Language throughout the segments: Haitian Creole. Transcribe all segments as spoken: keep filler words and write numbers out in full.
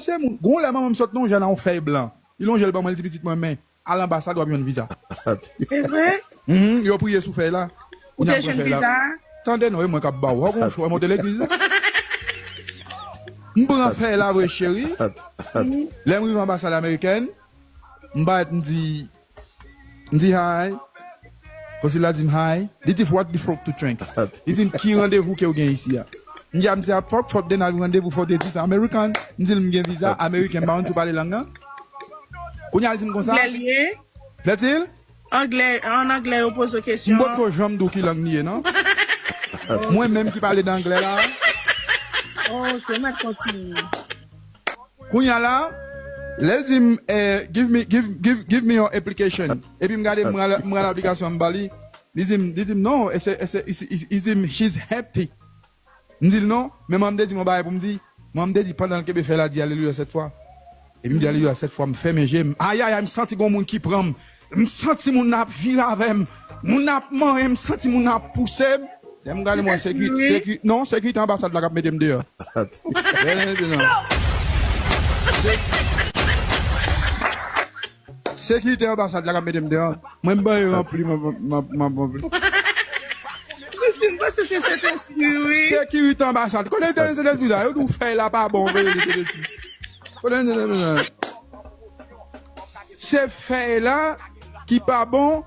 Te moun, gon lè manman m sot nan yon jan nan yon fèy blan. Li lonje l ban mwen, li di, "Pitit mwen, men, al anbasad, w ap jwenn viza." Se vre? Mhm, yo priye sou fèy la. Ou te jwenn viza a? Tande non, e mwen k ap ba w. Ou gon chwa monte legliz la. M pran fèy la vre, cheri. Lè m rive anbasad amerikèn, m parèt, m di, m di, "Hi." Konsil la di m, "Hi." Li di, "What the fuck to drinks?" Li di m, "Ki randevou ke w gen isi a?" M di, "A, m di, a, fuck, fuck, then I randevou for the visa American." M di l, "M gen viza American, m pa konn si w pale lang nan." Kounye a, li di m konsa. Anglè li ye? Plètil? Anglè, an anglè, yo poze w kesyon. M potko janm di w ki lang li ye, non. Mwen menm ki pale de anglè la. Ok, m ap kontinye. Kounye a la, lè l di m, eh, "Give me, give, give, give me your application." Epi m gade, m pral, m pral aplikasyon an, m ba li. Li di m, li di m, "Non, e se, e se, li di m, she's empty." M di l, "Non, men manman m te di m yon bagay pou m di." Manman m te di, pandan l kenbe fèy la, di alelouya sèt fwa. Epi m di alelouya sèt fwa, m fèmen je m. Ayayay, m santi gon moun ki pran m. M santi moun nan ap vire avè m. Moun nan ap manyen m, m santi moun nan ap pouse m. Lè m gade mwen, sekirite, non, sekirite anbasad la k ap mete m deyò. Sekirite anbasad la k ap mete m deyò. Mwen, m ban yo ranpli, m ap ranpli. Christine, paske se Sentespri, wi. Sekirite anbasad. Kote te Sentespri la? Yo di w fèy la pa bon, vre, Sentespri. Kote Sentespri la? Se fèy la ki pa bon.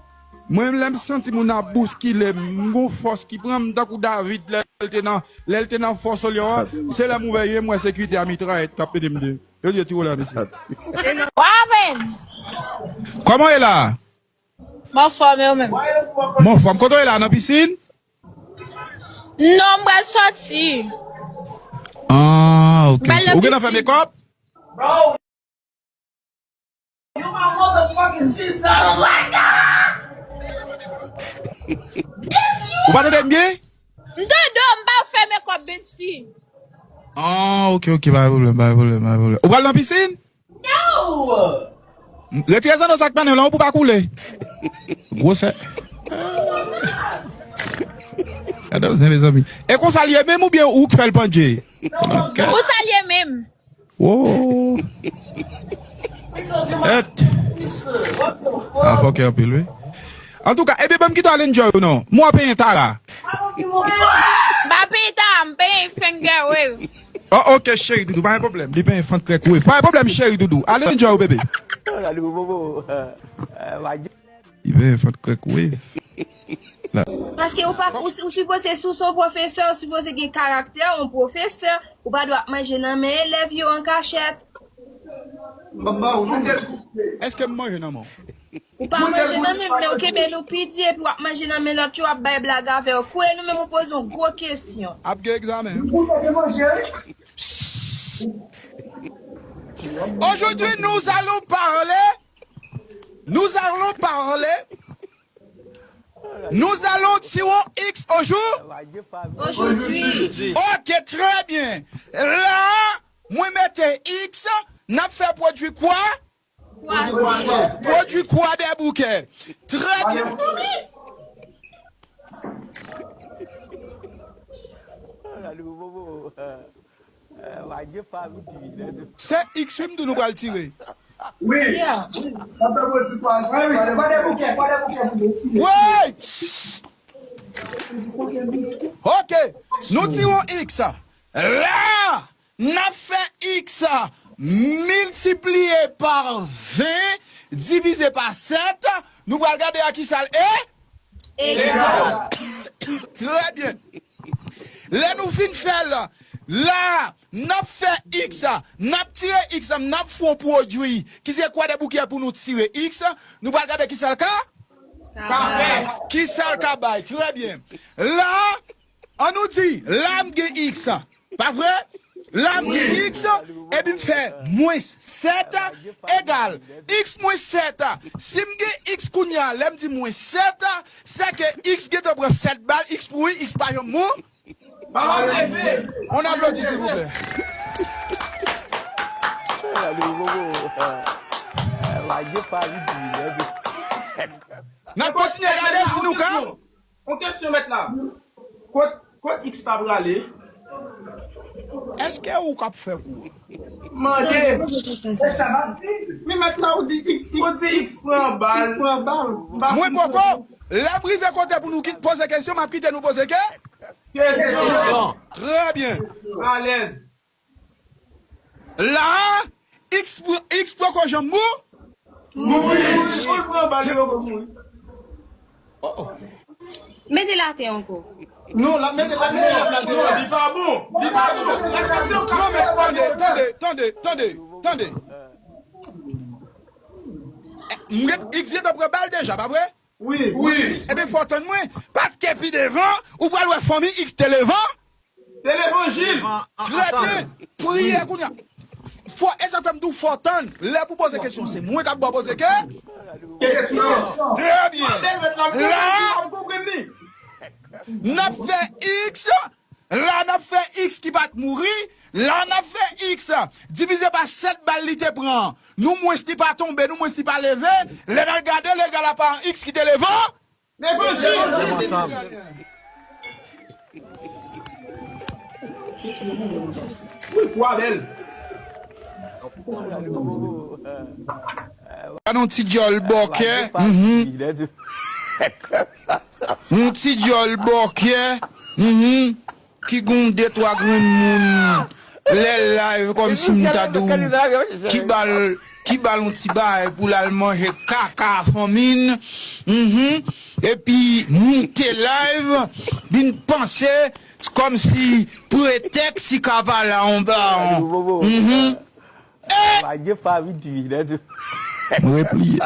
Mwen, lè m santi moun ap bouskile m, m gon fòs ki pran m tankou David lè l te nan, lè l te nan fò Solyon an. Se lè m ouvè je m, m wè sekirite a mitrayèt k ap mete m deyò. Yo di yo tire w la, mesye. Raven! Kòman w ye la? M anfòm, e ou menm? M anfòm. Kote w ye la, nan pisin? Non, m pral sòti. Ah, ok. Ou gentan fè mekòp? You my motherfucking sister. What the? Ou pa tande m byen? M tande w, m pa fè mekòp, Benty. Ah, ok, ok, pa gen pwoblèm, pa gen pwoblèm, pa gen pwoblèm. Ou pral nan pisin? No! Retire zanno sa k nan men w lan pou pa koule. Gwosè. Gade w zen, mezanmi. E konsa l ye menm oubyen ou k fè l pandje? Konsa l ye menm. Wo. Et. A fòkè anpil, wi. Antouka, ebyen, ban m kite w al enjoy ou non. Mwen w ap penyen tara. M pa penyen tara, m penyen finger wave. Oh, ok, cheri doudou, pa gen pwoblèm. Li penyen fant krèk wave. Pa gen pwoblèm, cheri doudou. Al enjoy ou, bebe. Li penyen fant krèk wave. Paske ou pa, ou, ou sipoze, si w se yon pwofesè, ou sipoze gen karaktè yon pwofesè. Ou pa dwe ap manje nan men elèv yo an kachèt. Èske m manje nan men w? Ou pa manje nan men m, men ou kenbe nou pidi epi w ap manje nan men lòt yo, w ap bay blag avè yo. Kouye nou menm ou poze yon gwo kesyon. Ap gen egzamen. Ou te gen manje, wi. Aujourd'hui, nous allons parler, nous allons parler, nous allons tirer X aujourd'hui. Aujourd'hui. Ok, très bien. La, mwen mete X, n ap fè pwodui kwa? Pwodui kwa dèboukè. Très bien. Se X wi m di w nou pral tire. Wi. Sa fè pwodui kwa, wi, se kwa dèboukè, kwa dèboukè pou nou tire. Wi! Ok. Nou tire yon X. La, n ap fè X miltipliye pa ven divize pa sèt. Nou pral gade a kisa l e? Egal. Très bien. Lè nou fin fè l, la, n ap fè X, n ap tire X, n ap fè yon pwodui ki se kwa dèboukè pou nou tire X. Nou pral gade kisa l ka? Kisa l ka bay? Très bien. La, an nou di, la m gen X. Pa vre? La m gen X, epi m fè mwens sèt egal X mwens sèt. Si m gen X kounye a, lè m di mwens sèt, se ke X gentan pran sèt bal, X pouri, X pa janm mou. On applaudit, s'il vous plaît. N ap kontinye gade si nou ka. Yon kesyon, mèt la. Kot, kot X ta prale? Èske ou k ap fè kou an? Mande. Se sa m ap di. Men mèt la ou di X, X, ou di X pran bal. X pran bal. Mwen poko. Lè m rive kote pou nou ki- poze kesyon, m ap kite nou poze ke. Kesyon. Trè byen. Alèz. La, X pran- X poko janm mou. Mouri. Ou pran bal, li poko mouri. Oh, oh. Mete l atè ankò. Non, la mete, la mete, la mete. Non, li pa bon. Li pa bon. Non, men tande, tande, tande, tande, tande. Eh, m gen X gentan pran bal deja, pa vre? Wi. Wi. Ebyen, fò tann mwen. Paske pi devan, ou pral wè fanmi X te levan. Se levanjil. Trè byen. Priye kounye a. Fò, e sa fè m di w fò tann. Lè pou poze kesyon, se mwen k ap ba w poze ke. Kesyon. Trè byen. La, n ap fè X. La, n ap fè X ki pa t mouri. La, n ap fè X. Divize pa sèt bal li te pran. Nou mwens li pa tonbe, nou mwens li pa leve. Lè n al gade, l egal a pa an X ki te leve. Levanjil. Menm ansanm. Wi, pwa bèl. Gade yon ti dyòl bòkè. Mhm. Yon ti dyòl bòkè. Mhm. Ki gon de twa grenn moun lè live kòmsi m ta di w ki ba l ki ba l yon ti bagay pou l al manje kaka fanmi n. Mhm. Epi moute live vin panse kòmsi pretèks li ka pale a yon bawon. Mhm. E m repliye.